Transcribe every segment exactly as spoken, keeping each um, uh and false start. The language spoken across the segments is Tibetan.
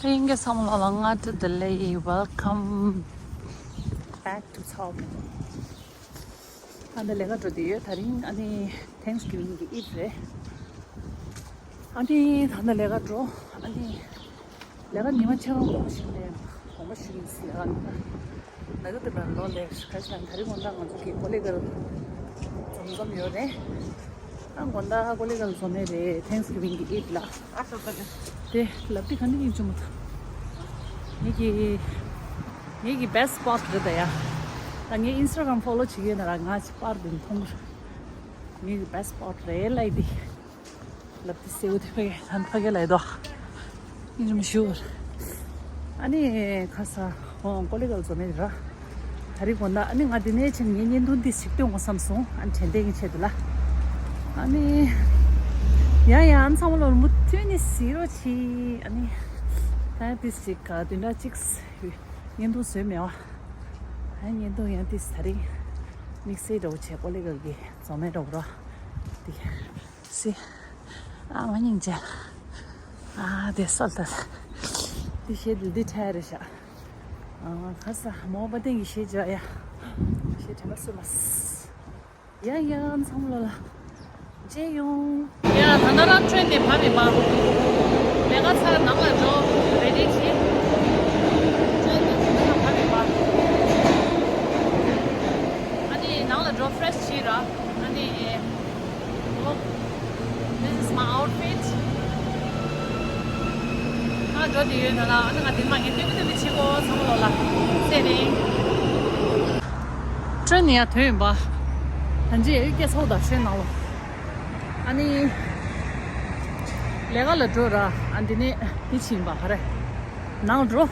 ཡིན་གྱི་ཚང་མ་ལ་སྔ་དྲོ་བདེ་ལེགས། Welcome back to Thailand. ད་ལྟ་ལས་ཀ་འགྲོ་བསྡད་ཡོད། དེ་རིང་ཨ་ནི་Thanksgiving་གི་Eve་རེད། ཨ་ནི་ད་ལྟ་ལས་ཀ་འགྲོ། ཨ་ནི་ལས་ཀ་ཉི་མ་ཆ་གང་དགོངས་པ་ཞིག་ལས་དགོངས་པ་ཞུ་ཡིན། ལས་ཀ་ནི་ད་ལས་ཀ་དེ་ལ་ལོ་ལས་ག་ཞིག་ལ་དེ་རིང་དགོང་དག་ང་ཚོ་གི་ཀོ་ལི་གྷལ་འཛོམས་འཛོམས་ཡོད་རེད། ད་དགོང་དག་ཀོ་ལི་གྷལ་འཛོམས་ནས་རེད། Thanksgiving་གི་Eve་ལ། དེ་ལབ་དེ་ག་ནས་ཡིན་ཅུ་མ་ཐག་ངེད་ཀྱི་ངེད་ཀྱི་best spot་རེད་ད་ཡ། ད་ངའི་Instagram་follow་བྱེད་ཀྱི་ཡོད་ན་ར་ང་ཅི་པར་དེ་མཐོང་གི་རེད། ངེད་ཀྱི་best spot་རེད་ལབ་དེ། ལབ་དེ་སེའུ་དེ་ཕ་གི་ལན་ཕ་གི་ལ་ཡི་དོ། ཡིན་ཅུ་མ་ཞུ། ཨ་ནི་ཁ་ས་ཧོང་ཀོ་ལི་གྷལ་འཛོམས་ནས་ར། དེ་རིང་དགོང་དག་ཨ་ནི་ང་འདི་ནས་ཕྱིན་ངའི་བརྙན་ཐུང་འདི་ཞིག་སྟོན་དགོས་བསམ་སོང་། ཨ་ནི་དྲན་རྟེན་གྱི་ཆེད་དུ་ལ། ཨ་ནི་ཡ་ཡ་ཨ་ནི་ཚང་མ་ལོ་མུ་མཐུད་ནས་གཟིགས་རོགས་གྱིས། ཨ་ནི་ད་ཡང་ཏིས་ཅིག་ག་བདུན་ཕྲག་གཅིག་བརྙན་ཐུང་བཟོས་མེད་བ། ད་ཡང་བརྙན་ཐུང་ཡང་ཏིས་དེ་རིང་དམིགས་བསལ་འདྲ་བོ་བྱས་ཀོ་ལི་གྷལ་གྱི་འཛོམས་ནས་འདྲ་བོ་ར། འདི་སི། ཨ་མ་སྙིང་རྗེ། ཨ་དེ་སོལ་ད། འདི་ཤེད་འདི་འདི་ཁྲ་རེད་ཤག་ཨ་ཁ་ས་མོ་པ་ཏན་གྱི་ཤེད་ཅོ་ཡ། ཤེད་དྲན་པ་སུ་མ་སི། ཡ་ཡ་ཚང་མ་ལོ་ལ་མཇལ་ཡོང་། ཡ་ད་ནང་རང་ཁྲོན་ནས་བབས་ཡིན་པ། ལས་ཀ་ཚར་ནང་ལ་འགྲོ་རེ་ཌི་བྱེད། ཁྲོན་ནས་ད་ནང་བབས་ཡིན་པ། ཨ་ནི་ནང་ལ་འགྲོ་ཕེ་རེ་ཤི་བྱེད་ར། ཨ་ནི། This is my outfit. ང་འགྲོ་དེ་ཡོད་ན་ལ་ཨ་ནི་ང་དེ་མ་ངས་སྟོན་གི་སྟོན་གི་བྱེད་གོ་ཚང་མ་ལོ་ལ་ཚེ་རིང་། ཁྲོན་ནི་ཡ་དོན་ཡིན་པ། ད་འཇེ་ཡ་སྐད་ཚོགས་དང་ཤོད་ནང་ལོ། ཨ་ནི་ལས་ཀ་ལ་འགྲོ་ར། ཨ་འདི་ནས་འདི་ཕྱིན་པ་ག་རེ་ནང་འགྲོ།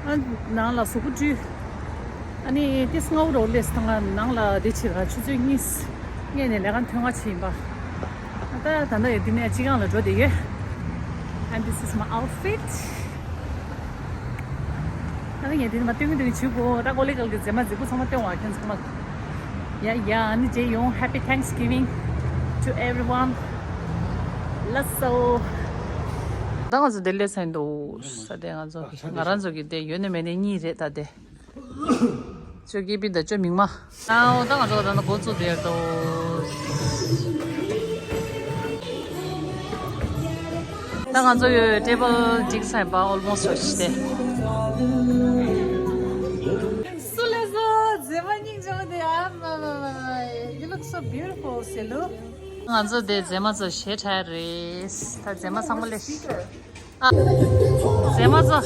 ཨ་ནང་ལ་གཟུགས་པོ་བཀྲུས། ཨ་ནི་ཏིས་སྔ་པོ་རོ་ལེས་ཐང་ང་ནང་ལ་བསྡད་ཕྱིར་ཆུ་ཚོད་གཉིས་སྔས་ནས་ལས་ཀ་ཐོན་ང་ཕྱིན་པ། ཨ་ད་ད་ལྟ་ཡོད་འདི་ནས་སྤྱི་ཁང་ལ་འགྲོ་བསྡད་ཡོད། And this is my outfit. ཨ་ནི་ངས་འདི་ནས་མ་སྟོན་གི་སྟོན་གི་བྱེད་གོ་ད་ཀོ་ལི་གྷལ་གྱི་མཛེས་མ་མཛེས་སྡུག་ཚང་མ་སྟོན་བ་ཁྱེད་ཚང་མ། ཡ་ཡ་ཨ་ནི་མཇལ་ཡོང་། Happy Thanksgiving to everyone. ལགས་སོ། ད་ང་ཚོ་བདེ་ལེགས་ཚན་འདུག་ས་དེ་ང་ཚོ་ང་རང་ཚོ་གི་དེ་ཡོད་ནི་མེད་ནི་གཉིས་རེད་ད་དེ། ཅོ་ཀི་པི་ད་ཅོ་མིག་མ། ཨའོ་ད་ང་ཚོ་ད་ནི་འགོ་བཙུགས་དེར་འདུག་ད་ང་ཚོ་ཡོད་ཊེ་བལ་འགྲིག་ཚར་པ་almost་རེད་དེ། སུ་ལས་བཟོ་མཛེས་མ་སྙིང་རྗེ་པོ་དེ། ཨ་མ་མ་མ་མ། You look so beautiful, Selu. ང་ཚོ་དེ་མཛེས་མ་ཚོ་ཞེ་དྲག་རེད། ད་མཛེས་མ་ཚང་མ་ལས། ཨ། མཛེས་མ་ཚོ།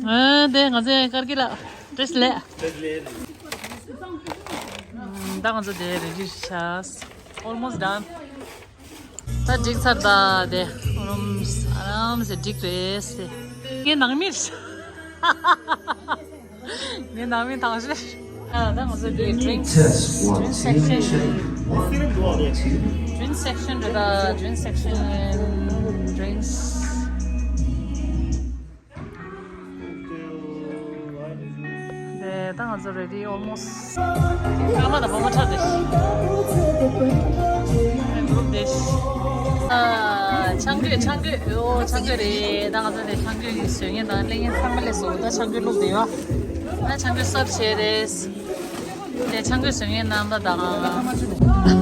ཨ་དེ་ང་ཚོའི་ཀར་གི་ལ་ཌི་རེ་སི་ལས། ད་ང་ཚོ་དེ་རེ་ཌི་ཆགས། Almost done. ད་འགྲིག་ཚར་ད་དེ། ཨ་རམ་ཨ་རམ་སེ་འགྲིག་རེད་དེ། ངའི་ནང་མི། ངའི་ནང་མི་ཐང་ཤེས། ཨ་ད་ང་ཚོ་དེ་drinks, drink section, drink section་རེད་ད། Drink section, drinks. དེ་ད་ང་ཚོ་རེ་ཌི་almost། ཨ་མ་དང་བུ་མོ་ཁྲ་དེ། group་དེ། ཨ་ཆང་གོས་ཆང་གོས། ཨོ་ཆང་གོས་རེད། ད་ང་ཚོ་དེ་ཆང་གོས་ཀྱི་བཟོ་མཁན་དང་ལེན་མཁན་ཚང་མ་སླེབས་སོང་། ད་ཆང་གོས་བླུགས་བསྡད་ཡོད། ད་ཆང་གོས་སར་བྱས་རེད། དེ་ཆང་གོས་བཟོ་མཁན་རྣམ་པ་དང་།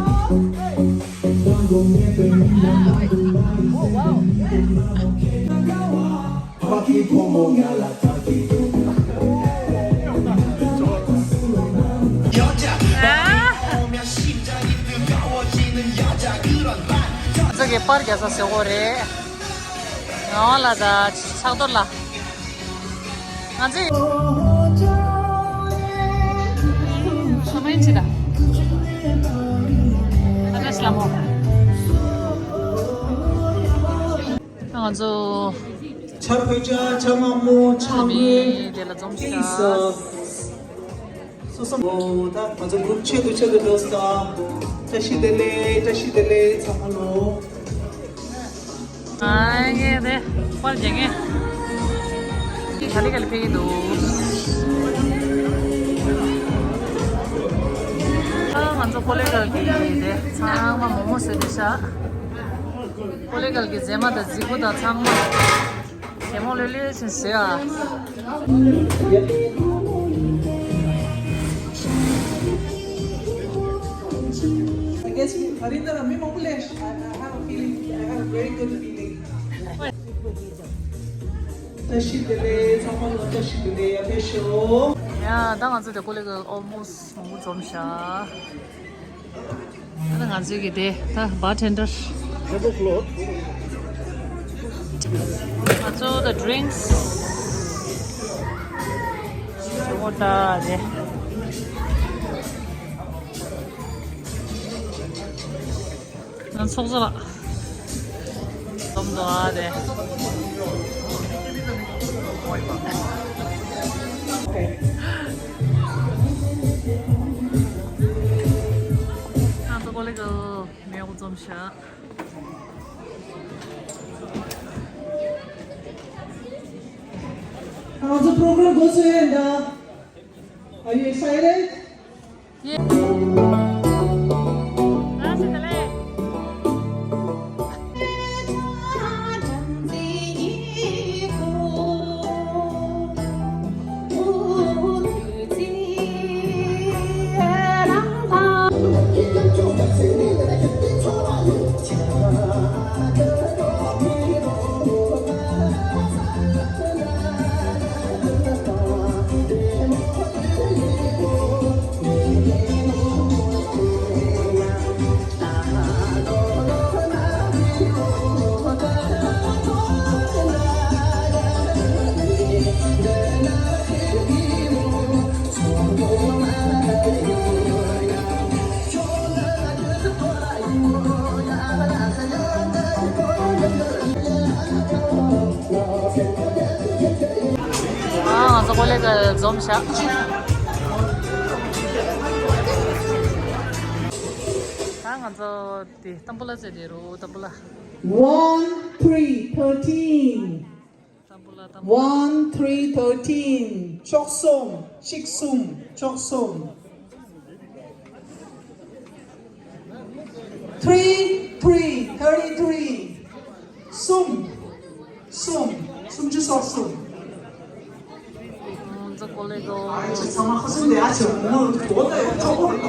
ཚོ་གི་པར་རྒྱག་ས་ཟེར་གོ་རེད། ངག་དབང་ལགས་དང་ཕྱག་རྡོར་ལགས། ང་ཚོས། ཚང་མ་ཡིན་ཅི་ད། ཨ་ནེ་སི་ལ་མོ། ང་ཚོ། ཆ་ཕོ་ཆ་ཆ་མ་མོ་ཆ་མི་དེ་ལ་འཛོམས་ཤིག་ཨ། སོ་སོ་མོ་ད་ང་ཚོ་གུར་ཆེད་དུ་ཆེད་དུ་འགྲོ་ས། བཀྲ་ཤིས་བདེ་ལེགས། བཀྲ་ཤིས་བདེ་ལེགས་ཚང་མ་ལོ། ཨ་ངས་དེ་པར་རྒྱག་མཁན། ག་ལེ་ག་ལེ་ཕེབས་ཀྱི་འདུག། ང་ཚོ་ཀོ་ལེ་གལ་གྱི་དེ་ཚང་མ་མོག་མོག་བཟོས་ཏེ་བཞག་ཀོ་ལེ་གལ་གྱི་མཛེས་མ་དང་རྫིག་པོ་དང་ཚང་མ་གད་མོ་ལོས་ལོས་ཅིག་བཟོས་ཨ། I guess we, Harinder, I mean, I have a feeling, I have a very good feeling. བཀྲ་ཤིས་བདེ་ལེགས། ཚང་མ་ལ་བཀྲ་ཤིས་བདེ་ལེགས། ཡར་ཕེབས་ཤོག་ཡ། ད་ང་ཚོ་དེ་ཀོ་ལེ་གལ་almost མང་པོ་འཛོམས་ཤག་ད་ང་ཚོའི་གི་དེ་ད་bartender། Table cloth. ང་ཚོ་the drinks ཇོ་མོ་ད་རེད། ང་ཚོགས་གཙོ་ལགས། འཛོམས་འདུག་ཨ་དེ། ང་ཚོ་ཀོ་ལེ་གལ་མེད་པོ་འཛོམས་ཤག་ང་ཚོ་program འགོ་ཚུགས་ཡ་ཡིན་ད། Are you excited? ཨ། ང་ཚོ་ཀོ་ལེ་གལ་འཛོམས་ཤག་ད་ང་ཚོ་དེ་ཏམ་བུ་ལ་རྩེ་དེ་རུ་ཏམ་བུ་ལ། One three thirteen. ཏམ་བུ་ལ་ཏམ་བུ་ལ། One three thirteen. བཅུ་གསུམ། གཅིག་གསུམ། བཅུ་གསུམ། Three three thirty three. གསུམ། གསུམ། སུམ་ཅུ་སོ་གསུམ། ང་ཚོ་ཀོ་ལེ་གལ། ཨ་ཅེ་ཚང་མ་ཁ་སུམ་དེ་ཨ་ཅེ་མོ་མོ་གོ་ད་ཡོད་ཐོག་པོ་རེད།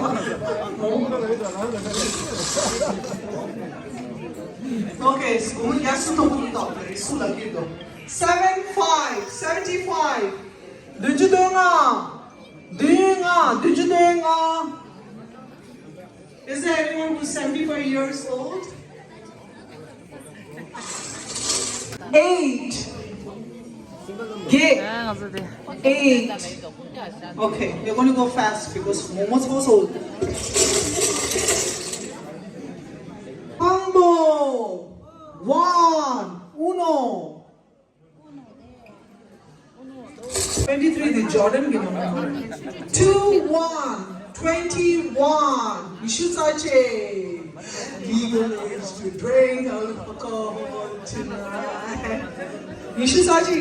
Okay, སྐུ་ངོ་རྒྱ་སུ་ཐོག་པོ་ཡོད་དོ་རེད། སུ་ལ་གི་དོ། Seven five, seventy five. བདུན་ཅུ་དོན་ལྔ། བདུན་ལྔ། བདུན་ཅུ་དོན་ལྔ། Is there anyone who's seventy five years old? Eight. Get. ཨ། ང་ཚོ་དེ། Eight. Okay, you're going to go fast because Momo so so. Combo. One. Uno. Twenty three, the Jordan. Two one. Twenty one. Yishu Sachi. Legal age to drink alcohol tonight. Yishu Sachi.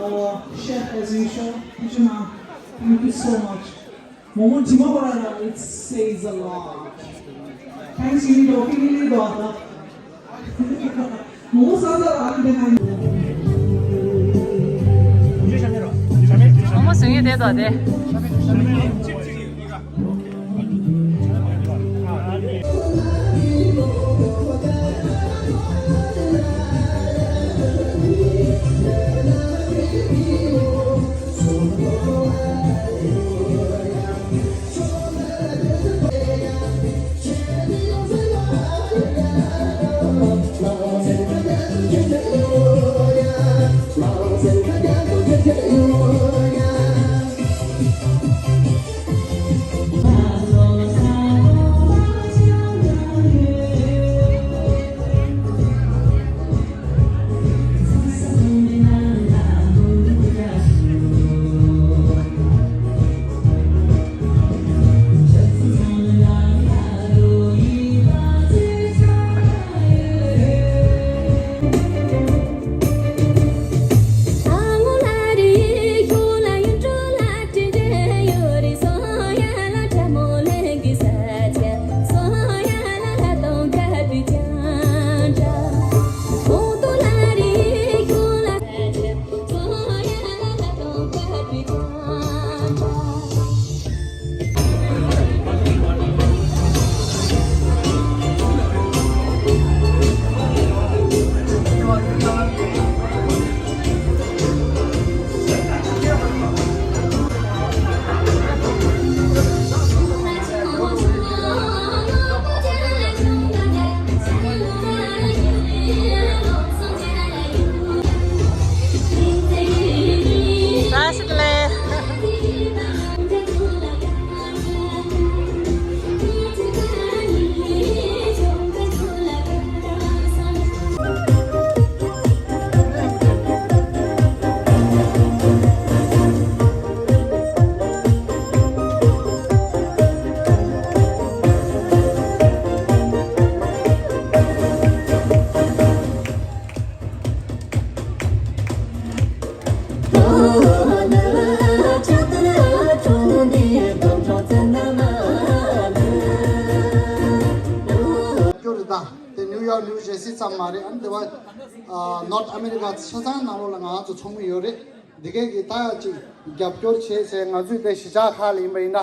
Our chef as usual, Pujama, thank you so much. Momo Jima Barara, it says a lot. Thanks, you need to feel it, Momo Sasa, Momo Sungye de do de. སྐྱོ་རེད་ད། དེ་ནིའུ་ཡོག་ནིའུ་ཇར་སི་ཙམ་མ་རེད། ཨ་ནི་དེ་བ་ནོར་ཐི་ཨ་མེ་རི་ཀ་ཆ་ཚང་ནང་ལོགས་ལ་ང་ཚོ་ཚོགས་མི་ཡོད་རེད། འདི་གས་ཀྱི་ད་ཅིག་རྒྱབ་སྐྱོར་བྱས་བྱས་ང་ཚོས་དེ་གཞིས་ཆགས་ཁག་ལ་ཡིན་པ་ཡིན་ན།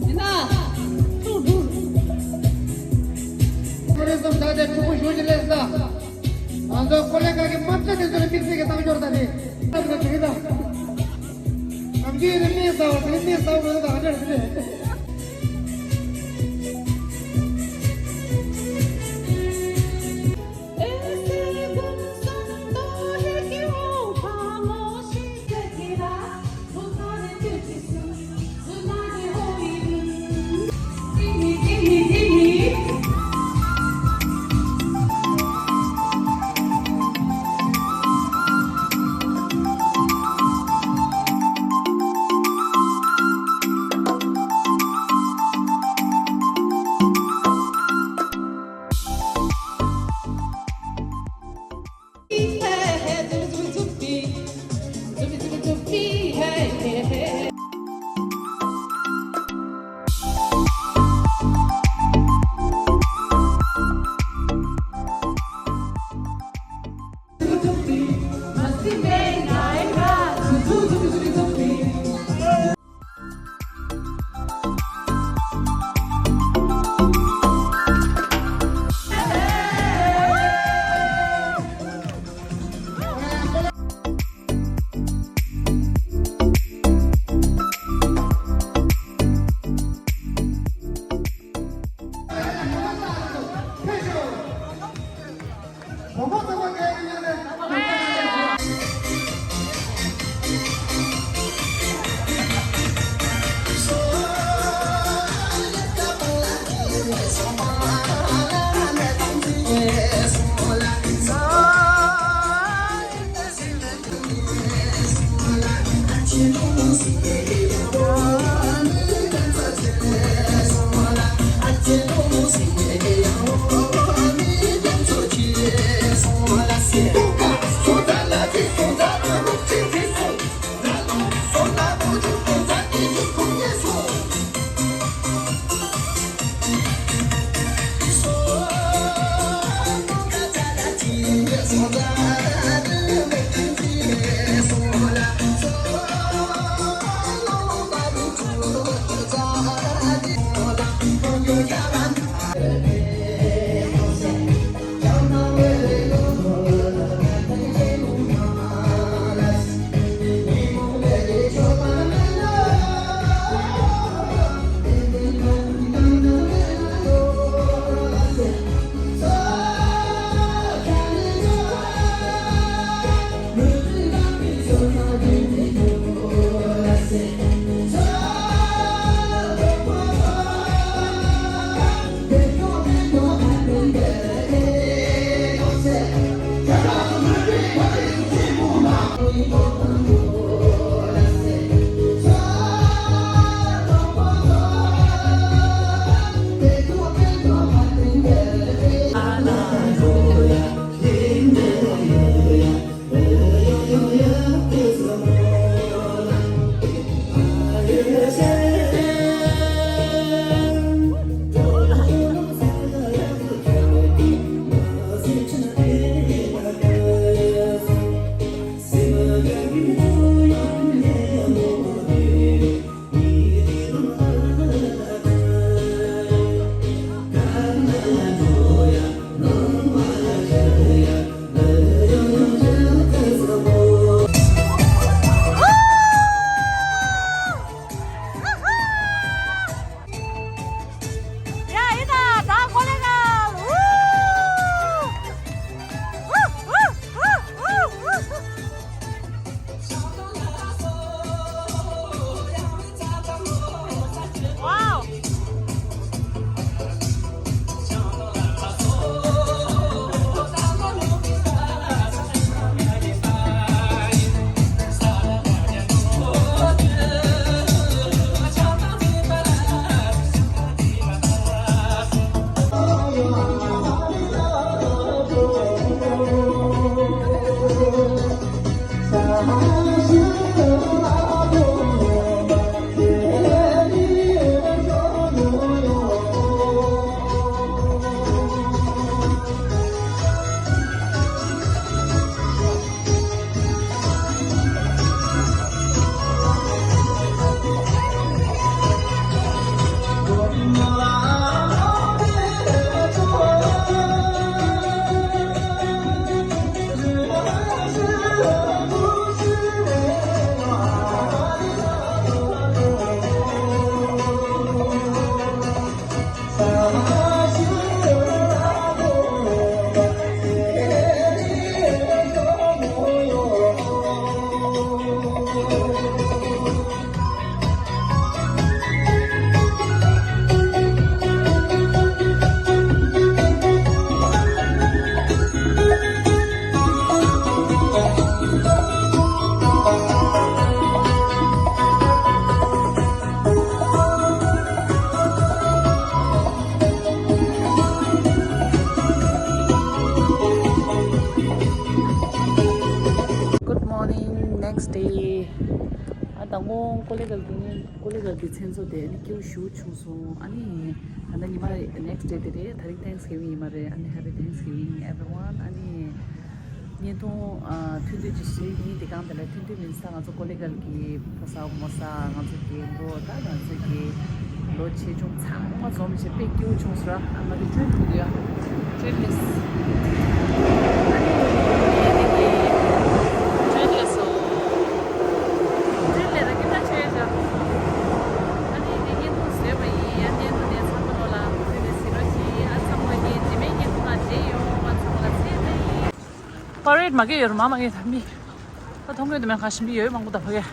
ཡིན་ན། ཀོ་རེ་སོང་ད་དེ་ཕྲུ་གུ་ཞོ་ཞིག་ལས་ས། ང་ཚོ་ཀོ་ལེ་ཀ་གི་དམག་ཆ་དེ་ཚོ་ལ་དམིགས་བསལ་གྱི་རྟགས་སྦྱོར་ད་རེད། ད་དེ་གི་ད། ནམ་རྒྱུན་རིན་མེད་ཟ་བ་དེ་རིན་མེད་ཟ་བ་ད་ཨ་ཅག་དེ། Good morning, next day. ཨ་དང་པོ་ཀོ་ལི་གྷལ་གྱི་ཀོ་ལི་གྷལ་གྱི་མཚན་གཙོ་དེ་ཨ་ནི་སྐྱིད་པོ་ཞེ་པོ་བྱུང་སོང་། ཨ་ནི་ད་ལྟ་ཉི་མ་next day དེ་རེད། དེ་རིང་Thanksgiving ཡིན་པ་རེད། ཨ་ནི་Happy Thanksgiving everyone. ཨ་ནི་བརྙན་ཐུང་ཨ་ཐུང་ཐུང་ཅིག་བཟོས་ཡིན། དེ་གང་དེ་ལ་ཐུང་ཐུང་མིན་ས། ང་ཚོ་ཀོ་ལི་གྷལ་གྱི་ཕོ་གསར་མོ་གསར། ང་ཚོ་རྒན་གོག་ད་ང་ཚོ་གི་ལོ་ཆེ་ཆུང་ཚང་མ་འཛོམས་བྱས་དཔེ་སྐྱིད་པོ་བྱུང་སོང་ར། ཨ་ང་ཚོ་ཊྲེན་ཐུག་འདུག་ཡ། ཊྲེན་སླེབས། ཨ་ནི་ཊྲེན་སླེབས་སོང་། ཊྲེན་སླེབས་ད་སྐད་ཆ་བཤད་བྱ། ཨ་ནི་དེ་བརྙན་ཐུང་བཟོས་པ་ཡིན། ཨ་བརྙན་ཐུང་དེ་ཚང་མ་ལོ་ལ་ཐུགས་རྗེ་གཟིགས་རོགས་གྱིས། ཨ་ཚང་མ་གི་རྗེས་མའི་བརྙན་ཐུང་ལ་མཇལ་ཡོང་། ཨ་ཚང་མ་ལ་ཚེ་རིང་། པ་རེད་མ་གི་ཡོད་ར་མ་མ་གི་ད་མི། ད་མཐོང་གི་འདུག་མེད་ཁ་ཞིམ་པོ་ཡོད་མང་པོ་ད་ཕ་གི།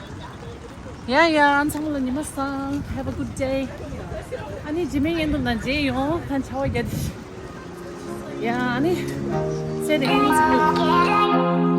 ཡ་ཡ་ཨ་ཚང་མ་ལ་ཉི་མ་བཟང་། Have a good day. ཨ་ནི་རྗེས་མའི་བརྙན་ཐུང་ནང་མཇལ་ཡོང་། ད་ཆར་པ་བརྒྱབ་དེ། ཡ་ཨ་ནི་ཚེ་རིང་ཚང་མ།